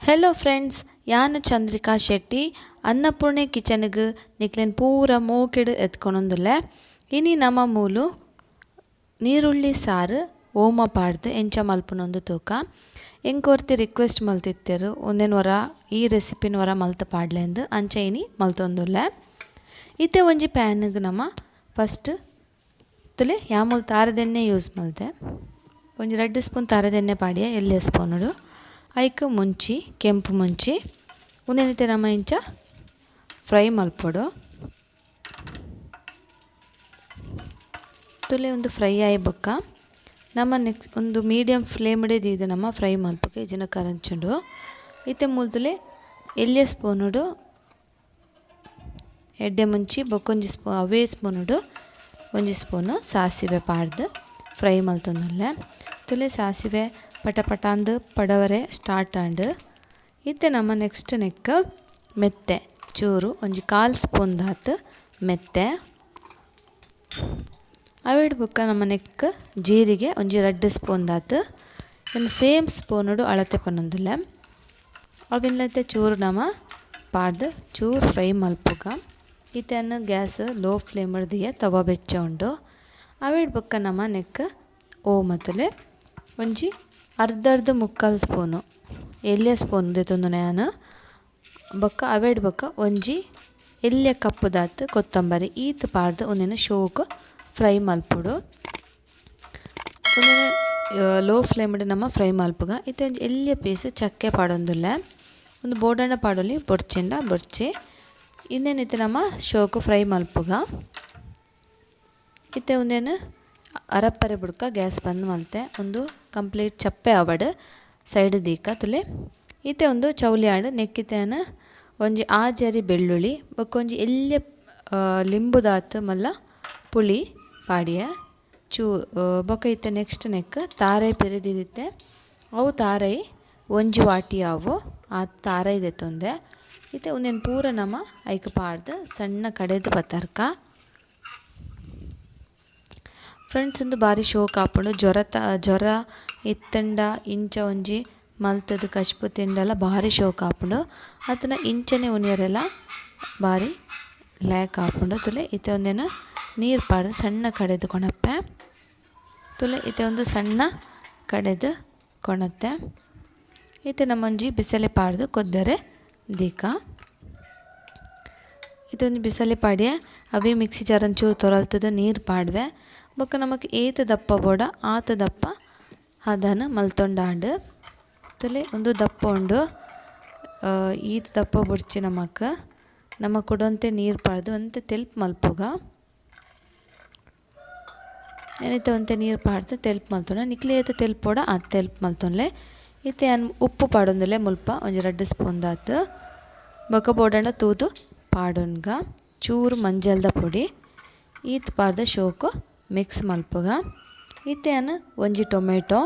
Hello friends, ಯಾನ್ ಚಂದ್ರಿಕಾ ಶೆಟ್ಟಿ ಅನ್ನಪೂರ್ಣೆ ಕಿಚನ್ಗ್ ನಿಕ್ಲೆನ್ ಪೂರ ಮೋಕೆಡ್ ಎತ್ಕೊನೊಂದುಲ್ಲೆ. ಇನಿ ನಮ ಮೂಲು ನೀರುಳ್ಳಿ ಸಾರು ಓಮ ಪಾಡ್ದ್ ಎಂಚ ಮಲ್ಪುನೊಂದು ತೂಕ. ಎಂಕ್ ಒರ್ತಿ ರಿಕ್ವೆಸ್ಟ್ ಮಲ್ತಿತ್ತೆರ್ ಉಂದೆನ್ ಒರ ಈ ರೆಸಿಪಿನ್ ಒರ ಮಲ್ತ್ ಪಾಡ್ಲೆಂದ್, ಅಂಚ ಇನಿ ಮಲ್ತೊಂದುಲ್ಲೆ. ಇತ್ತೆ ಒಂಜಿ ಪ್ಯಾನ್ಗ್ ನಮ ಫಸ್ಟ್ ತುಲೆ ಯಾಮೂಲು ತಾರದೆಣ್ಣೆ ಯೂಸ್ ಮಲ್ತೆ. ಒಂಜಿ ರಡ್ಡ್ ಸ್ಪೂನ್ ತಾರದೆಣ್ಣೆ ಪಾಡಿಯ ಎಲ್ಯ ಸ್ಪೂನುಡು. ಐಕ್ ಮುಂಚಿ, ಕೆಂಪು ಮುಂಚಿ ಉಂದೆನ್ ಇತ್ತೆ ನಮ ಇಂಚ ಫ್ರೈ ಮಲ್ಪೊಡು. ತುಲೆ ಉಂದು ಫ್ರೈ ಆಯಿ ಬೊಕ್ಕ ನಮ ನೆಕ್ಸ್ಟ್ ಉಂದು ಮೀಡಿಯಂ ಫ್ಲೇಮ್ ದೀದ್ ನಮ ಫ್ರೈ ಮಲ್ಪುಗ ಇಜ್ಜಿಂಡ ಕರಂಚುಂಡು. ಇತ್ತೆ ಮೂಲು ತುಲೆ ಎಲ್ಯ ಸ್ಪೂನುಡು ಎಡ್ಡೆ ಮುಂಚಿ ಬೊಕ್ಕೊಂಜಿ ಸ್ಪೂ ಅವೇ ಸ್ಪೂನುಡು ಒಂಜಿ ಸ್ಪೂನು ಸಾಸಿವೆ ಪಾಡ್ದ್ ಫ್ರೈ ಮಲ್ತೊಂದುಲ್ಲೆ. ತುಲೆ ಸಾಸಿವೆ ಪಟ ಪಟಾಂದ್ ಪಡವರೆ ಸ್ಟಾರ್ಟ್ ಆಂಡ್. ಇತ್ತೆ ನಮ ನೆಕ್ಸ್ಟ್ ನೆಕ್ಕ್ ಮೆತ್ತೆ ಚೂರು ಒಂಜಿ ಕಾಲ್ ಸ್ಪೂನ್ ದಾತ್ ಮೆತ್ತೆ. ಅವೆಡ್ ಬೊಕ್ಕ ನಮ ನೆಕ್ಕ್ ಜೀರಿಗೆ ಒಂಜಿ ರಡ್ಡ್ ಸ್ಪೂನ್ ದಾತ್ ಯಾನ್ ಸೇಮ್ ಸ್ಪೂನುಡು ಅಳತೆ ಪನೊಂದುಲ್ಲೆ. ಅವೆನ್ಲ ಚೂರು ನಮ ಪಾಡ್ದ್ ಚೂರು ಫ್ರೈ ಮಲ್ಪುಗ. ಇತ್ತೆ ಗ್ಯಾಸ್ ಲೋ ಫ್ಲೇಮ್ ದೀಯ ತವ ಬೆಚ್ಚ ಉಂಡು. ಅವೆಡ್ ಬೊಕ್ಕ ನಮ ನೆಕ್ಕ್ ಓಮ ತುಲೆ ಒಂಜಿ ಅರ್ಧ ಅರ್ಧ ಮುಕ್ಕಾಲ್ ಸ್ಪೂನು ಎಲ್ಯ ಸ್ಪೂನ್ ದೆತೊಂದುನ ಯಾನ್. ಬೊಕ್ಕ ಅವೆಡ್ ಬೊಕ್ಕ ಒಂಜಿ ಎಲ್ಯ ಕಪ್ಪುದಾತ್ ಕೊತ್ತಂಬರಿ ಈತ್ ಪಾಡ್ದ್ ಉಂದೆನ್ ಶೋಕು ಫ್ರೈ ಮಲ್ಪೊಡು. ಉಂದೆನ್ ಲೋ ಫ್ಲೇಮ್ಡ್ ನಮ ಫ್ರೈ ಮಲ್ಪುಗ. ಇತ್ತೆ ಒಂಜಿ ಎಲ್ಯ ಪೀಸ್ ಚಕ್ಕೆ ಪಾಡೊಂದುಲ್ಲೆ. ಉಂದು ಬೋಡಾಂಡ ಪಾಡೊಲಿ, ಬೊಡ್ಚಿಂಡ ಬೊಡ್ಚಿ. ಇಂದೆನ್ ಇತ್ತೆ ನಮ ಶೋಕು ಫ್ರೈ ಮಲ್ಪುಗ. ಇತ್ತೆ ಉಂದೆನ್ ಅರಪ್ಪರೆ ಬುಡ್ಕ ಗ್ಯಾಸ್ ಬಂದ್ ಮಲ್ತೆ. ಉಂದು ಕಂಪ್ಲೀಟ್ ಚಪ್ಪೆ ಆವಡ್ ಸೈಡ್ ದೀಕ ತುಲೆ. ಇತ್ತೆ ಉಂದು ಚೌಲಿ ಆಂಡ್. ನೆಕ್ಕಿತೆನ ಒಂಜಿ ಆಜರಿ ಬೆಳ್ಳುಳ್ಳಿ ಬೊಕ್ಕ ಒಂಜಿ ಎಲ್ಯ ಲಿಂಬುದಾತ್ ಮಲ್ಲ ಪುಳಿ ಪಾಡಿಯ ಚೂ. ಬೊಕ್ಕ ಇತ್ತೆ ನೆಕ್ಸ್ಟ್ ನೆಕ್ ತಾರೈ ಪೆರಿದಿತ್ತೆ. ಅವು ತಾರೈ ಒಂಜಿ ವಾಟಿ ಆವು ಆ ತಾರೈ ದೆತ್ತೊಂದೆ. ಇತ್ತೆ ಉಂದೆನ್ ಪೂರ ನಮ ಐಕ್ ಪಾಡ್ದ್ ಸಣ್ಣ ಕಡೆದ್ ಪತರ್ಕ. ಫ್ರೆಂಡ್ಸ್, ಉಂದು ಬಾರಿ ಶೋಕ್ ಆಪುಂಡು. ಜ್ವರ ಇತ್ತಂಡ ಇಂಚ ಒಂಜಿ ಮಲ್ತದ್ ಕಜ್ಪು ತಿಂಡಲ ಬಾರಿ ಶೋಕ್ ಆಪುಂಡು. ಅತ್ತಂಡ ಇಂಚನೆ ಉನಿಯರೆಲ ಬಾರಿ ಲ್ಯಾಕ್ ಆಪುಂಡು. ತುಲೆ ಇತ್ತೆ ಉಂದೆನ್ ನೀರ್ ಪಾಡ್ದ್ ಸಣ್ಣ ಕಡೆದ್ ಕೊನಪ್ಪೆ. ತುಲೆ ಇತ್ತೆ ಉಂದು ಸಣ್ಣ ಕಡೆದ್ ಕೊನತ್ತೆ. ಇತ್ತೆ ನಮೊಂಜಿ ಬಿಸಲೆ ಪಾಡ್ದ್ ಕೊದ್ದರೆ ದೀಕ. ಇತ್ತೊಂಜಿ ಬಿಸಲೆ ಪಾಡ್ಯೆ ಅವೇ ಮಿಕ್ಸಿ ಜಾರ್ ಒಂಚೂರು ತೊರಲ್ತದ ನೀರು ಪಾಡ್ವೆ. ಬೊಕ್ಕ ನಮಕ್ ಏತ್ ದಪ್ಪ ಬೋಡ ಆತ್ ದಪ್ಪ ಹದನ ಮಲ್ತೊಂಡಾಂಡ್. ತುಲೆ ಉಂದು ದಪ್ಪ ಉಂಡು. ಈತ್ ದಪ್ಪ ಬೊಡ್ಚಿ ನಮಕ್. ನಮ ಕುಡೊಂತೆ ನೀರು ಪಾಡ್ದು ಒಂತೆ ತೆಲ್ಪು ಮಲ್ಪುಗ. ಯಾನಿತ್ತೆ ಒಂತೆ ನೀರು ಪಾಡ್ದು ತೆಲ್ಪು ಮಲ್ತೊಂಡ. ನಿಕ್ಲೆ ಏತ್ ತೆಲ್ಪೊಡ ಆತ್ ತೆಲ್ಪು ಮಲ್ತೊನ್ಲೆ. ಇತ್ತೆ ಯಾನ್ ಉಪ್ಪು ಪಾಡೊಂದುಲ್ಲೆ ಮುಲ್ಪ ಒಂಜಿ ರಡ್ಡ್ ಸ್ಪೂನ್ ದಾತ್. ಬೊಕ್ಕ ಬೋಡಾಂಡ ತೂದು ಪಾಡೊನ್ಗ. ಚೂರು ಮಂಜಲ್ದ ಪೊಡಿ ಈತ್ ಪಾಡ್ದ್ ಶೋಕು ಮಿಕ್ಸ್ ಮಲ್ಪುಗ. ಇತ್ತೆ ಯಾನ್ ಒಂಜಿ ಟೊಮೆಟೊ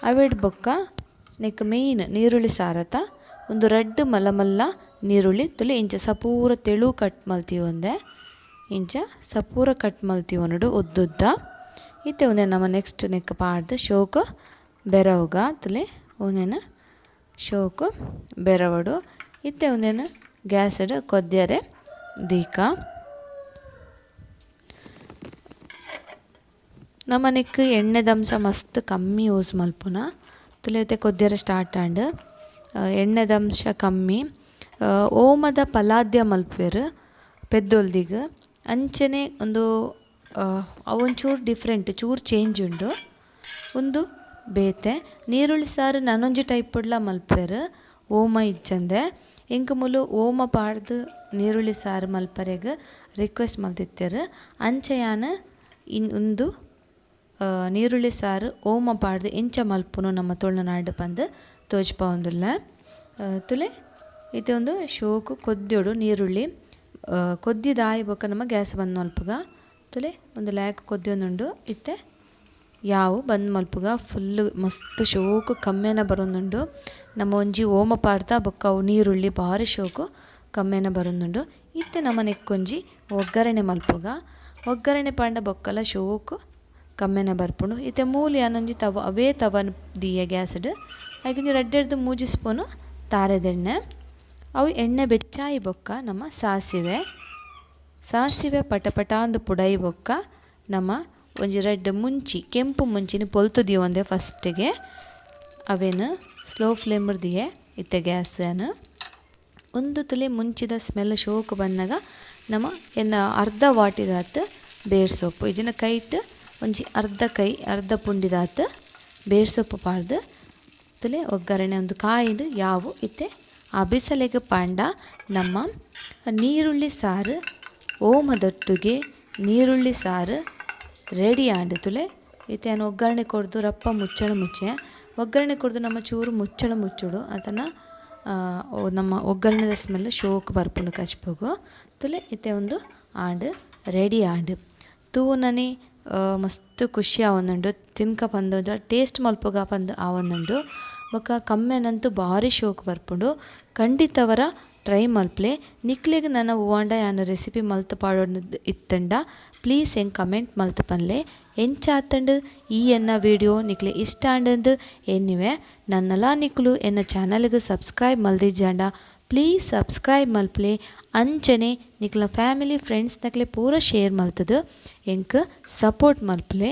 ಅವೆಡ್ ಬೊಕ್ಕ ನೆಕ್ ಮೇಯ್ನ್ ನೀರುಳ್ಳಿ ಸಾರತ ಉಂದು ರಡ್ಡ್ ಮಲ್ಲ ಮಲ್ಲ ನೀರುಳ್ಳಿ ತುಲೆ ಇಂಚ ಸಪೂರ ತೆಳು ಕಟ್ ಮಲ್ತೀವೊಂದೆ. ಇಂಚ ಸಪೂರ ಕಟ್ ಮಲ್ತೀವೊನುಡು ಉದ್ದುದ್ದ. ಇತ್ತೆ ಉಂದೆನ್ ನಮ ನೆಕ್ಸ್ಟ್ ನೆಕ್ ಪಾಡ್ದ್ ಶೋಕು ಬೆರವುಗ. ತುಲೆ ಉಂದೆನ್ ಶೋಕು ಬೆರವೊಡು. ಇತ್ತೆ ಉಂದೆನ್ ಗ್ಯಾಸ್ಡ್ ಕೊದ್ಯರೆ ದೀಕ. ನಮ ನೆಕ್ ಎಣ್ಣೆದಂಶ ಮಸ್ತ್ ಕಮ್ಮಿ ಯೂಸ್ ಮಲ್ಪುನ. ತುಲೆ ಇತ್ತೆ ಕೊದ್ಯರೆ ಸ್ಟಾರ್ಟ್ ಆಂಡ್. ಎಣ್ಣೆದಂಶ ಕಮ್ಮಿ. ಓಮದ ಪಲಾದ್ಯ ಮಲ್ಪುವೆರ್ ಪೆದ್ದೊಲ್ದಿಗ್. ಅಂಚನೆ ಉಂದು ಅವೊಂಚೂರು ಡಿಫ್ರೆಂಟ್ ಚೂರು ಚೇಂಜ್ ಉಂಡು. ಉಂದು ಬೇತೆ. ನೀರುಳ್ಳಿ ಸಾರು ನನೊಂಜಿ ಟೈಪುಡ್ಲ ಮಲ್ಪುವೆರ್ ಓಮ ಇಜ್ಜಂದೆ. ಎಂಕ್ ಮೂಲು ಓಮ ಪಾಡ್ದ್ ನೀರುಳ್ಳಿ ಸಾರು ಮಲ್ಪರೆಗ್ ರಿಕ್ವೆಸ್ಟ್ ಮಲ್ತಿತ್ತೆರ್. ಅಂಚ ಯಾನ್ ಉಂದು ನೀರುಳ್ಳಿ ಸಾರು ಓಮ ಪಾಡ್ದ್ ಎಂಚ ಮಲ್ಪುನು ನಮ್ಮ ತುಳುನಾಡ್ ಪಂದ್ ತೋಜ್ಪಾವೊಂದುಲ್ಲೆ. ತುಲೆ ಇತ್ತೆ ಉಂದು ಶೋಕು ಕೊದ್ಯೊಡು ನೀರುಳ್ಳಿ. ಕೊದ್ದಿದಾಯಿ ಬೊಕ್ಕ ನಮ ಗ್ಯಾಸ್ ಬಂದ್ ಮಲ್ಪುಗ. ತುಲೆ ಉಂದು ಲ್ಯಾಕ್ ಕೊದ್ಯೊಂದುಂಡು. ಇತ್ತೆ ಯಾವು ಬಂದ್ ಮಲ್ಪುಗ. ಫುಲ್ ಮಸ್ತ್ ಶೋಕು ಕಮ್ಮೆನ ಬರೊಂದುಂಡು. ನಮ ಒಂಜಿ ಓಮ ಪಾಡ್ದ ಬೊಕ್ಕ ಅವು ನೀರುಳ್ಳಿ ಬಾರಿ ಶೋಕು ಕಮ್ಮೆನ ಬರೊಂದುಂಡು. ಇತ್ತೆ ನಮ ನೆಕ್ಕೊಂಜಿ ಒಗ್ಗರಣೆ ಮಲ್ಪುಗ. ಒಗ್ಗರಣೆ ಪಾಂಡ ಬೊಕ್ಕಲ ಶೋಕು ಕಮ್ಮೆನ ಬರ್ಪುಂಡು. ಇತ್ತೆ ಮೂಲು ಯಾನೊಂಜಿ ತವ ಅವೇ ತವನ್ ದೀಯ ಗ್ಯಾಸ್ಡ್. ಐಕೊಂಜಿ ರಡ್ಡೆರ್ದ್ ಮೂಜಿ ಸ್ಪೂನು ತಾರೆದೆಣ್ಣೆ. ಅವು ಎಣ್ಣೆ ಬೆಚ್ಚಾಯಿ ಬೊಕ್ಕ ನಮ್ಮ ಸಾಸಿವೆ. ಸಾಸಿವೆ ಪಟ ಪಟ ಅಂದ್ ಪುಡಾಯಿ ಬೊಕ್ಕ ನಮ್ಮ ಒಂಜಿ ರಡ್ಡ್ ಮುಂಚಿ, ಕೆಂಪು ಮುಂಚಿನ ಪೊಲ್ತು ದೀವೊಂದೆ ಫಸ್ಟ್ಗೆ. ಅವೆನ್ ಸ್ಲೋ ಫ್ಲೇಮ್ ದಿಯೆ ಇತ್ತೆ ಗ್ಯಾಸ್ ನ್. ಉಂದು ತುಲೆ ಮುಂಚಿದ ಸ್ಮೆಲ್ ಶೋಕು ಬನ್ನಗ ನಮ ಎನ್ನ ಅರ್ಧ ವಾಟಿದಾತ್ ಬೇರ್ ಸೊಪ್ಪು, ಇಜಿನ ಕೈಟ್ ಒಂಜಿ ಅರ್ಧ ಕೈ ಅರ್ಧ ಪುಂಡಿದಾತ್ ಬೇರ್ ಸೊಪ್ಪು ಪಾಡ್ದು ತುಲೆ ಒಗ್ಗರಣೆ ಒಂದು ಕಾಯಿಡ್ ಯಾವು. ಇತ್ತೆ ಆ ಬಿಸಲೆಗ್ ಪಾಂಡ ನಮ್ಮ ನೀರುಳ್ಳಿ ಸಾರು, ಓಮದೊಟ್ಟುಗೆ ನೀರುಳ್ಳಿ ಸಾರು ರೆಡಿ ಆಂಡ್ ತುಲೆ. ಇತ್ತೆ ಯಾನ್ ಒಗ್ಗರಣೆ ಕೊರ್ದು ರಪ್ಪ ಮುಚ್ಚಳ ಮುಚ್ಚೆ. ಒಗ್ಗರಣೆ ಕೊರ್ದು ನಮ್ಮ ಚೂರು ಮುಚ್ಚಳ ಮುಚ್ಚುಡು ಅದನ್ನ ನಮ್ಮ ಒಗ್ಗರಣೆದ ಸ್ಮೆಲ್ ಶೋಕ್ ಬರ್ಪುಂಡು ಕಜ್ಪುಗು. ತುಲೆ ಇತ್ತೆ ಒಂದು ಆಂಡ್ ರೆಡಿ ಆಂಡ್. ತೂನನೆ ಮಸ್ತ್ ಖುಷಿ ಆವೊಂದುಂಡು, ತಿನ್ಕ ಪಂದ್ ಟೇಸ್ಟ್ ಮಲ್ಪುಗ ಪಂದ್ ಆವೊಂದುಂಡು. ಬೊಕ ಕಮ್ಮೆನಂತೂ ಬಾರಿ ಶೋಕ್ ಬರ್ಪುಂಡು. ಖಂಡಿತವರ ಟ್ರೈ ಮಲ್ಪಲೆ. ನಿಕ್ಲೆಗ್ ನನ ಒವ್ವಾಂಡ ಯಾನ್ ರೆಸಿಪಿ ಮಲ್ತ್ ಪಾಡೊಂದು ಇತ್ತುಂಡ ಪ್ಲೀಸ್ ಎಂಕ್ ಕಮೆಂಟ್ ಮಲ್ತ್ ಪನ್ಲೆ. ಎಂಚಾತುಂಡು ಈ ಎನ್ನ ವಿಡಿಯೋ ನಿಕ್ಲೆ ಇಷ್ಟ ಆಂಡಂದು ಎನ್ನಿವೆ. ನನ್ನಲಾ ನಿಕುಲು ಎನ್ನ ಚಾನಲ್ಗ್ ಸಬ್ಸ್ಕ್ರೈಬ್ ಮಲ್ದಿಜ್ಜಾಂಡ ಪ್ಲೀಸ್ ಸಬ್ಸ್ಕ್ರೈಬ್ ಮಲ್ಪಲೆ. ಅಂಚನೆ ನಿಕ್ಲ ಫ್ಯಾಮಿಲಿ ಫ್ರೆಂಡ್ಸ್ ನಕ್ಲೆ ಪೂರ ಶೇರ್ ಮಲ್ತುದು ಎಂಕ್ ಸಪೋರ್ಟ್ ಮಲ್ಪಲೆ.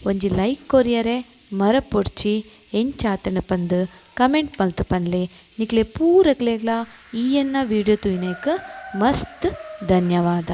ಒಂಜಿ ಲೈಕ್ ಕೊರಿಯರೆ ಮರಪೊಡ್ಚಿ. ಎಂಚಾತುಂಡು ಪಂದ್ ಕಮೆಂಟ್ ಮಲ್ತ್ ಪನ್ಲೆ. ನಿಕ್ಲೆ ಪೂರಕ್ಲೆಗ್ಲಾ ಈ ಎನ್ನ ವಿಡಿಯೋ ತೂಯಿನೈಕ್ ಮಸ್ತ್ ಧನ್ಯವಾದ.